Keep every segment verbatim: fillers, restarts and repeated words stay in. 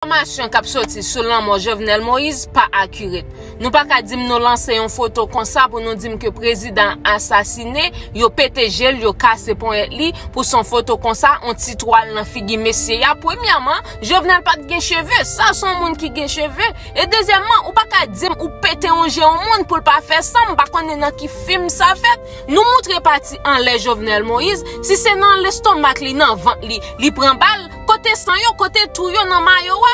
Enfòmasyon k ap soti sou lanmò Jovenel Moïse pa akiret. Nou pa ka di m nou lanse yon foto konsa pou nou di m ke prezidan an asasinen, yo pete je l, yo kase ponyèt li, pou se yon foto konsa, yon ti twal nan figi mesye a. Premyèman, Jovenel pa t gen cheve, sa se yon moun ki gen cheve. E dezyèmman, ou pa ka di m ou pete yon je yon moun pou l pa fè san, m pa konnen nan ki fim sa fèt. Nou moutre pati anlè Jovenel Moïse, si se nan lestomak li, nan vant li, li pran bal, kote san yo, kote twou yo nan mayo a,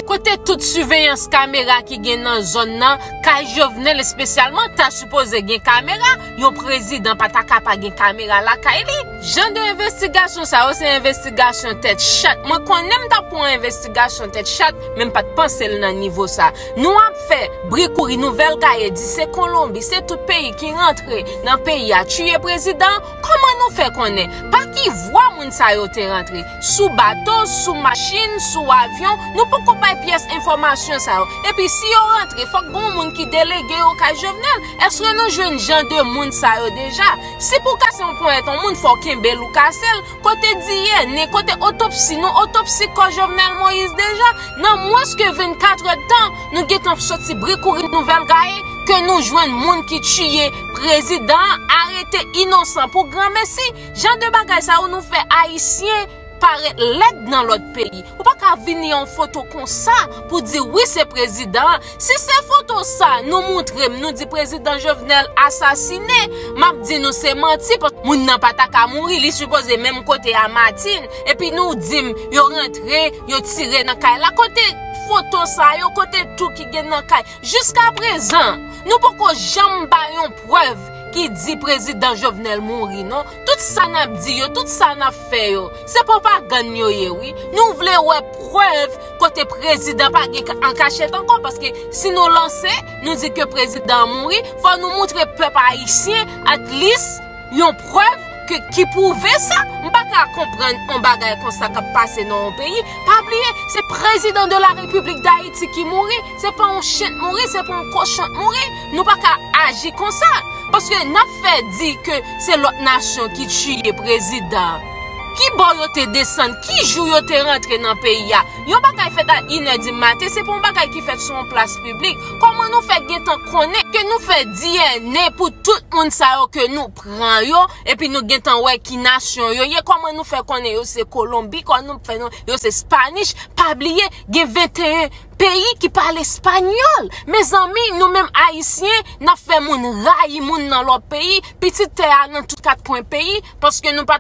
kote tout siveyans kamera ki gen nan zòn nan, kay Jovenel espesyalman, ta sipoze gen kamera, yon prezidan pa ta ka pa gen kamera lakay li. Jan de envestigasyon sa yo, se envestigasyon tèt chat. Mwen konnen m t ap pran envestigasyon tèt chat, men m pa t panse l nan nivo sa. Nou ap fè bri kouri nouvèl gaye, di se Kolonbi, se tout peyi ki rantre nan peyi a tiye prezidan. Kòman nou fè konnen? Pa ki vwa moun sa yo te rantre? Sou bato, sou machin, sou avyon, nou poko bay pyès enfòmasyon sa yo. Epi si yo rantre, fòk gen yon moun ki delege yo kay Jovenel. Èske nou jwenn jan de moun sa yo deja? Si pou kase yon ponyèt yon moun, fò w kenbe l ou kase l. Kote D N A, kote otopsi, nou otopsi kò Jovenel Moïse deja. Nan mwens ke vennkat è tan, nou gentan soti bri kouri nouvèl gaye ke nou jwenn moun ki tiye prezidan an, arete inosan pou granmesi. Jan de bagay sa yo nou fè Ayisyen parèt lèd nan lòt peyi. Ou pa ka vini yon foto konsa pou di wi se prezidan an. Si se foto sa nou moutre m, nou di prezidan Jovenel asasinen, m ap di nou se manti, paske moun nan pa ta ka mouri, li sipoze menm kote a Martine. Epi nou di m yo rantre, yo tire nan kay la. Kote foto sa yo, kote tou ki gen nan kay? Jiskaprezan, nou poko janm bay yon prèv ki di prezidan Jovenel mouri, non. Tout sa n ap di yo, tout sa n ap fè yo, se pwopagann yo ye, wi. Nou vle wè prèv kote prezidan pa gen an kachèt ankò, paske si nou lanse, nou di ke prezidan an mouri, fò nou moutre pèp ayisyen, at least, yon prèv ke, ki pwouve sa. M pa ka konprann yon bagay konsa k ap pase nan yon peyi. Pa bliye, se prezidan de la Repiblik Dayiti ki mouri, se pa yon chen t mouri, se pa yon kochon t mouri. Nou pa ka aji konsa. Paske n ap fè di ke se lòt nasyon ki tiye prezidan. Ki bò yo te desann? Ki jou yo te rantre nan peyi a? Yon bagay fèt a inè di maten, se pa yon bagay ki fèt sou yon plas piblik. Kòman nou fè gentan konnen ke nou fè D N A pou tout moun sa yo ke nou pran yo, epi nou gentan wè ki nasyon yo ye? Kòman nou fè konnen yo se Kolonbi? Kòman nou fè non yo se Spanish? Pa bliye, gen venteyen peyi ki pale espanyòl. Mezanmi, nou menm Ayisyen, n ap fè moun rayi moun nan lòt peyi, pitit tè a nan tout kat kwen peyi, paske nou pa